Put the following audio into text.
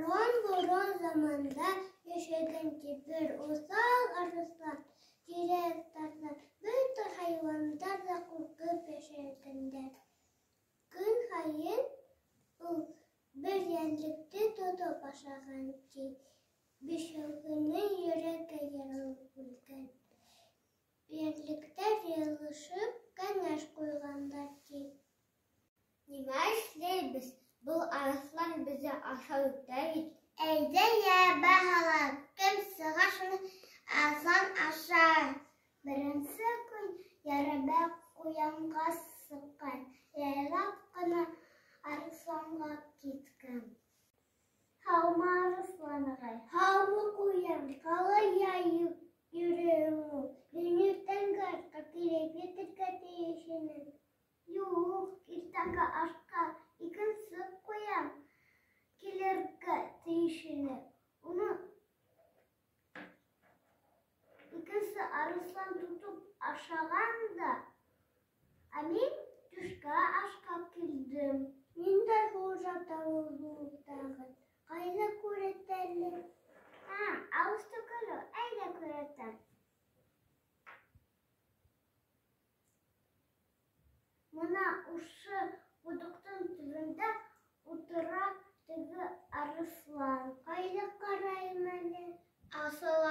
Борон-борон заманда йәшәгән ти бер уҫал арыҫлан. Тирә-яҡтарҙа бөтә хайуандар ҙа ҡурҡып йәшәгәндәр. Көн һайын ул бер йәнлекте тотоп ашаған ти. Бишәүһенең йөрәге ярылып үлгән. Йәнлектәр йыйылышып кәңәш ҡуйғандар ти. Нимә эшләйбеҙ? Был арыҫлан беҙҙе ашап бөтә бит. Әйҙә йәрәбә һалайыҡ, кем сыға, шуны арыҫлан ашар. Беренсе көн йәрәбә ҡуянға сыҡҡан, яйлап ҡына арыҫланға киткән. Һаумы, арыҫлан ағай? Һаумы, ҡуян? Ҡалай йөрөйһөң ул? Мин иртәнге ашҡа килеп етергә тейеш инем. Юҡ, иртәнге ашҡа икенсе ҡуян килергә тейеш ине. Уны икенсе арыҫлан тотоп ашаған да, ә мин төшкә ашҡа килдем. Ниндәй хужа табылды ул тағын? Ҡайҙа күрһәт әле? А, алыҫ түгел ул, әйҙә күрһәтәм. Мына ошо ҡоҙоҡтоң төбөндә ултыра теге арыҫлан. Ҡайҙа ҡарайым әле? Асыл